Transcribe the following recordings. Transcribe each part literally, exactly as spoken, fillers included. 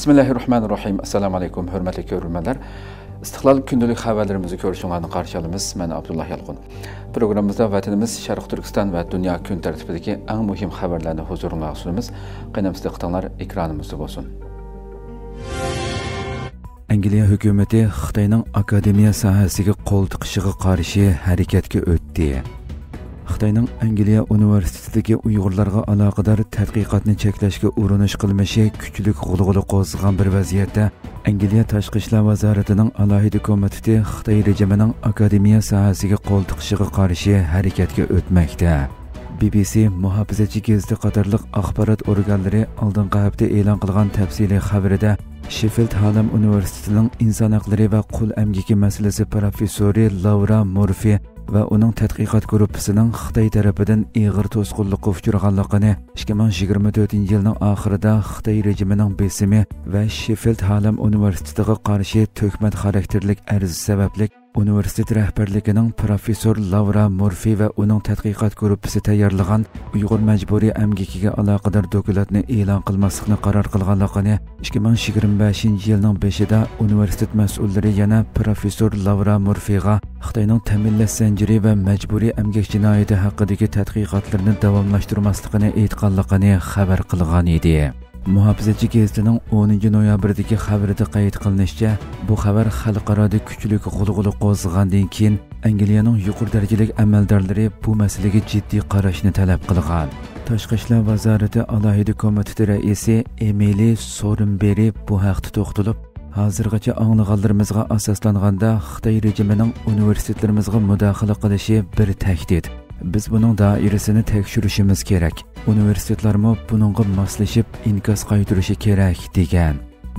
بىسمىللاھىررەھمانىررەھىم. ئەسسالامۇ ئەلەيكۇم، ھۆرمەتلىك كۆرۈرمەنلەر. ئىستىقلال كۈندىلىك خەۋەرلىرىمىزنى كۆرۈشۈڭلارنى قارشى ئالىمىز. مەن ئابدۇللا يالقۇن. پروگراممىمىزدا ۋەتىنىمىز، شەرقىي تۈركىستان ۋە دۇنيا كۈن تەرتىپىدىكى ئەڭ مۇھىم خەۋەرلەرنى ھۇزۇرۇڭلارغا سۇنىمىز. قېنى دىققىتىڭلار ئېكرانىمىزدا بولسۇن. ئەنگلىيە ھۆكۈمىتى خىتاينىڭ ئاكادېمىيە ساھەسىگە قول تىقىشىغا قارشى ھەرىكەتكە ئۆتتى. خىتاينىڭ ئەنگلىيە ئۇنىۋېرسىتېتىدىكى ئۇيغۇرلارغا ئالاقىدار تەتقىقاتنى چەكلەشكە ئۇرۇنۇش قىلمىشى كۈچلۈك غۇلغۇلا قوزغىغان بىر ۋەزىيەتتە، ئەنگلىيە تاشقى ئىشلار ۋازارىتىنىڭ ئالاھىدە كومىتېتى خىتاي رېجىمىنىڭ ئاكادېمىيە ساھەسىگە قول تىقىشىغا قارشى ھەرىكەتكە ئۆتمەكتە. بى بى سى، مۇھاپىزەتچى گېزىتى قاتارلىق ئاخبارات ئورگانلىرى ئالدىنقى ھەپتە ئېلان قىلغان تەپسىلىي خەۋىرىدە، شېففىلد ھارلېم ئۇنىۋېرسىتېتىنىڭ ئىنسان ھەقلىرى ۋە قۇل ئەمگىكى مەسىلىسى پروفېسسورى لاۋرا مورفى ۋە ئۇنىڭ تەتقىقات گۇرۇپپىسىنىڭ خىتاي تەرىپىدىن ئېغىر توسقۇنلۇققا ئۇچرىغانلىقىنى، ئىككى مىڭ يىگىرمە تۆتىنچى يىلنىڭ ئاخىرىدا خىتاي رېجىمىنىڭ بېسىمى ۋە شېففىلد ھارلېم ئۇنىۋېرسىتېتىغا قارشى تۆھمەت خاراكتېرلىك ئەرز سەۋەبلىك، ئۇنىۋېرسىتېت رەھبەرلىكىنىڭ پروفېسسور لاۋرا مورفى ۋە ئۇنىڭ تەتقىقات گۇرۇپپىسى تەييارلىغان ئۇيغۇر مەجبۇرىي ئەمگىكىگە ئالاقىدار دوكلاتنى ئېلان قىلماسلىقنى قارار قىلغانلىقىنى، ئىككى مىڭ يىگىرمە بەشىنچى يىلنىڭ بېشىدا ئۇنىۋېرسىتېت مەسئۇللىرى يەنە پروفېسسور لاۋرا مورفىغا خىتاينىڭ تەمىنلەش زەنجىرى ۋە مەجبۇرىي ئەمگەك جىنايىتى ھەققىدىكى تەتقىقاتلىرىنى داۋاملاشتۇرماسلىقىنى ئېيتقانلىقىنى خەۋەر قىلغان ئىدى. مۇھاپىزەتچى گېزىتىنىڭ ئونىنچى نويابىردىكى خەۋىرىدە قەيت قىلىنىشىچە، بۇ خەۋەر خەلقئارادا كۈچلۈك غۇلغۇلا قوزغىغاندىن كېيىن، ئەنگلىيەنىڭ يۇقىرى دەرىجىلىك ئەمەلدارلىرى بۇ مەسىلىگە جىددىي قاراشنى تەلەپ قىلغان. تاشقى ئىشلار ۋازارىتى ئالاھىدە كومىتېتى رەئىسى ئېمىلى سورنبېرى بۇ ھەقتە توختىلىپ، ھازىرغىچە ئاڭلىغانلىرىمىزغا ئاساسلانغاندا، خىتاي رېجىمىنىڭ ئۇنىۋېرسىتېتلىرىمىزغا مۇداخىلە قىلىشى بىر تەھدىت. بىز بۇنىڭ دائىرىسىنى تەكشۈرۈشىمىز كېرەك. ئۇنىۋېرسىتېتلارمۇ بۇنىڭغا ماسلىشىپ ئىنكاس قايتۇرۇشى كېرەك، دېگەن.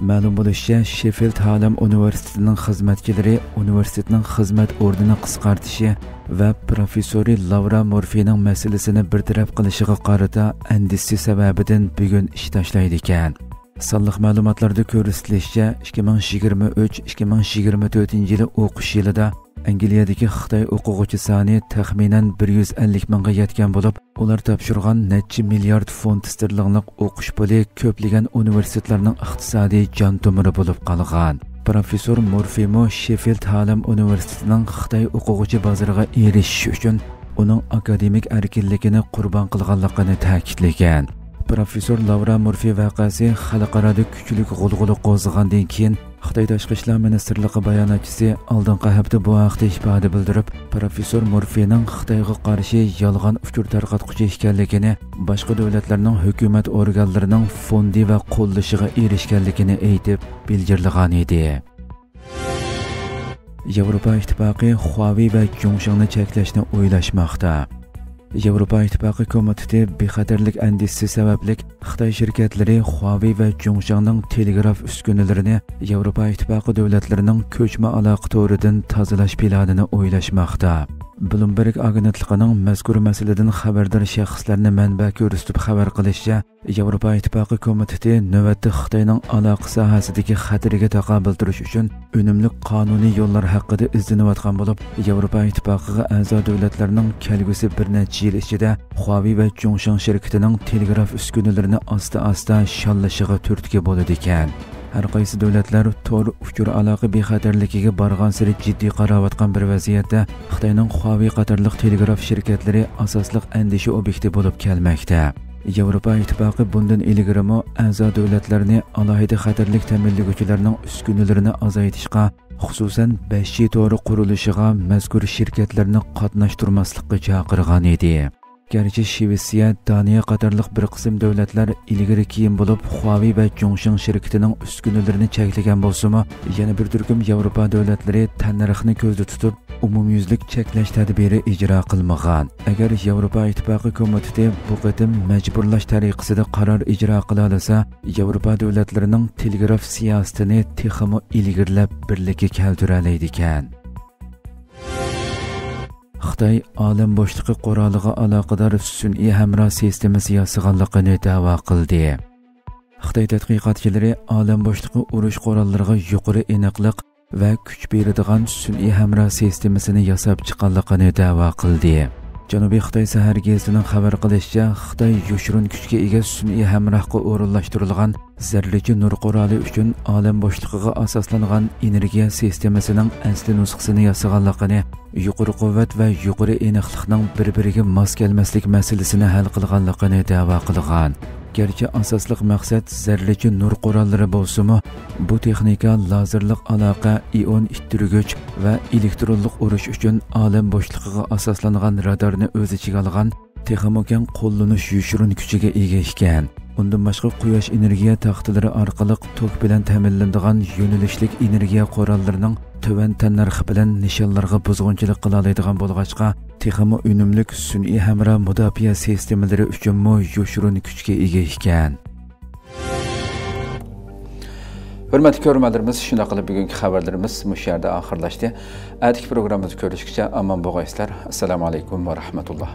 مەلۇم بولۇشىچە، شېففىلد ھارلېم ئۇنىۋېرسىتېتىنىڭ خىزمەتچىلىرى ئۇنىۋېرسىتېتنىڭ خىزمەت ئورنىنى قىسقارتىشى ۋە پروفېسسورى لاۋرا مورفىنىڭ مەسىلىسىنى بىر تەرەپ قىلىشىغا قارىتا ئەندىشىسى سەۋەبىدىن بۈگۈن ئىش تاشلايدىكەن. سانلىق مەلۇماتلاردا كۆرسىتىلىشىچە، ئىككى مىڭ يىگىرمە ئۈچ، ئىككى مىڭ يىگىرمە تۆتىنچى يىلى ئوقۇش يىلىدا ئەنگلىيەدىكى خىتاي ئوقۇغۇچى سانى تەخمىنەن بىر يۈز ئەللىك مىڭغا يەتكەن بولۇپ، ئۇلار تاپشۇرغان نەچچە مىليارد فونت ستېرلىڭلىق ئوقۇش پۇلى كۆپلىگەن ئۇنىۋېرسىتېتلارنىڭ ئىقتىسادىي جان تومۇرى بولۇپ قالغان. پروفېسسور مورفىمۇ شېففىلد ھارلېم ئۇنىۋېرسىتېتىنىڭ خىتاي ئوقۇغۇچى بازىرىغا ئېرىشىش ئۈچۈن ئۇنىڭ ئاكادېمىك ئەركىنلىكىنى قۇربان قىلغانلىقىنى تەكىتلىگەن. پروفېسسور لاۋرا مورفى ۋەقەسى خەلقئارادا كۈچلۈك غۇلغۇلا قوزغىغاندىن كېيىن، خىتاي تاشقى ئىشلار مىنىستىرلىقى باياناتچىسى ئالدىنقى ھەپتە بۇ ھەقتە ئىپادە بىلدۈرۈپ، پروفېسسور مورفىنىڭ خىتايغا قارشى يالغان ئۇچۇر تارقاتقۇچى ئىكەنلىكىنى، باشقا دۆلەتلەرنىڭ ھۆكۈمەت ئورگانلىرىنىڭ فوندى ۋە قوللىشىغا ئېرىشكەنلىكىنى ئېيتىپ بىلجىرلىغان ئىدى. ياۋروپا ئىتتىپاقى خۇاۋېي ۋە جۇڭشىڭنى چەكلەشنى ئويلاشماقتا. ياۋروپا ئىتتىپاقى كومىتېتى بىخەتەرلىك ئەندىشىسى سەۋەبلىك خىتاي شىركەتلىرى خۇاۋېي ۋە جۇڭشىڭنىڭ تېلېگراف ئۈسكۈنىلىرىنى ياۋروپا ئىتتىپاقى دۆلەتلىرىنىڭ كۆچمە ئالاقە تورىدىن تازىلاش پىلانىنى ئويلاشماقتا. بلومبېرگ ئاگېنتلىقىنىڭ مەزكۇر مەسىلىدىن خەۋەردار شەخسلەرنى مەنبە كۆرسىتىپ خەۋەر قىلىشىچە، ياۋروپا ئىتتىپاقى كومىتېتى نۆۋەتتە خىتاينىڭ ئالاقە ساھەسىدىكى خەتىرىگە تاقابىل تۇرۇش ئۈچۈن ئۈنۈملۈك قانۇنىي يوللار ھەققىدە ئىزدىنىۋاتقان بولۇپ، ياۋروپا ئىتتىپاقىغا ئەزا دۆلەتلەرنىڭ كەلگۈسى بىر نەچچە يىل ئىچىدە خۇاۋېي ۋە جۇڭشىڭ شىركىتىنىڭ تېلېگراف ئۈسكۈنىلىرىنى ئاستا-ئاستا شاللىشىغا تۈرتكە بولىدىكەن. ھەر قايسى دۆلەتلەر تور ئۇچۇر ئالاقە بىخەتەرلىكىگە بارغانسېرى جىددىي قاراۋاتقان بىر ۋەزىيەتتە، خىتاينىڭ خۇاۋېي قاتارلىق تېلېگراف شىركەتلىرى ئاساسلىق ئەندىشە ئوبيېكتى بولۇپ كەلمەكتە. ياۋروپا ئىتتىپاقى بۇندىن ئىلگىرىمۇ ئەزا دۆلەتلەرنى ئالاھىدە خەتەرلىك تەمىنلىگۈچىلەرنىڭ ئۈسكۈنىلىرىنى ئازايتىشقا، خۇسۇسەن، بەش جى تورى قۇرۇلۇشىغا مەزكۇر شىركەتلەرنى قاتناشتۇرماسلىققا چاقىرغان ئىدى. گەرچە شىۋېتسىيە، دانىيە قاتارلىق بىر قىسىم دۆلەتلەر ئىلگىرى كېيىن بولۇپ خۇاۋېي ۋە جۇڭشىڭ شىركىتىنىڭ ئۈسكۈنىلىرىنى چەكلىگەن بولسىمۇ، يەنە بىر تۈركۈم ياۋروپا دۆلەتلىرى تەننەرخنى كۆزدە تۇتۇپ، ئومۇميۈزلۈك چەكلەش تەدبىرى ئىجرا قىلمىغان. ئەگەر ياۋروپا ئىتتىپاقى كومىتېتى بۇ قېتىم مەجبۇرلاش تەرىقىسىدە قارار ئىجرا قىلالىسا، ياۋروپا دۆلەتلىرىنىڭ تېلېگراف سىياسىتىنى تېخىمۇ ئىلگىرىلەپ بىرلىككە كەلتۈرەلەيدىكەن. خىتاي ئالەم بوشلۇقى قورالىغا ئالاقىدار سۈنئىي ھەمراھ سىستېمىسى ياسىغانلىقىنى دەۋا قىلدى. خىتاي تەتقىقاتچىلىرى ئالەم بوشلۇقى ئۇرۇش قوراللىرىغا يۇقىرى ئېنىقلىق ۋە كۈچ بېرىدىغان سۈنئىي ھەمراھ سىستېمىسىنى ياساپ چىققانلىقىنى دەۋا قىلدى. جەنۇبىي خىتاي سەھەر گېزىتىنىڭ خەۋەر قىلىشىچە، خىتاي يوشۇرۇن كۈچكە ئىگە سۈنئىي ھەمراھقا ئورۇنلاشتۇرۇلغان زەررىچە نۇر قورالى ئۈچۈن ئالەم بوشلۇقىغا ئاساسلانغان ئېنېرگىيە سىستېمىسىنىڭ ئەسلى نۇسخىسىنى ياسىغانلىقىنى، يۇقىرى قۇۋۋەت ۋە يۇقىرى ئېنىقلىقنىڭ بىر-بىرىگە ماس كەلمەسلىك مەسىلىسىنى ھەل قىلغانلىقىنى دەۋا قىلغان. گەرچە ئاساسلىق مەقسەت زەررىچە نۇر قوراللىرى بولسىمۇ، بۇ تېخنىكا لازېرلىق ئالاقە، ئىئون ئىتتىرگۈچ ۋە ئېلېكترونلۇق ئۇرۇش ئۈچۈن ئالەم بوشلۇقىغا ئاساسلانغان رادارنى ئۆز ئىچىگە ئالغان تېخىمۇ كەڭ قوللىنىش يوشۇرۇن كۈچىگە ئىگە ئىكەن. ئۇندىن باشقا، قۇياش ئېنېرگىيە تاختىلىرى ئارقىلىق توك بىلەن تەمىنلىنىدىغان يۆنىلىشلىك ئېنېرگىيە قوراللىرىنىڭ تۆۋەن تەننەرخ بىلەن نىشانلارغا بۇزغۇنچىلىق قىلالايدىغان بولغاچقا، تېخىمۇ ئۈنۈملۈك سۈنئىي ھەمراھ مۇداپىئە سىستېمىلىرى ئۈچۈنمۇ يوشۇرۇن كۈچكە ئىگە ئىكەن. ھۆرمەتلىك كۆرۈرمەنلىرىمىز، شۇنداق قىلىپ بۈگۈنكى خەۋەرلىرىمىز مۇشۇ يەردە ئاخىرلاشتى. ئەتىكى پروگراممىمىزدا كۆرۈشكىچە ئامان بولغايسىلەر. ئەسسالامۇ ئەلەيكۇم ۋە رەھمەتۇللا.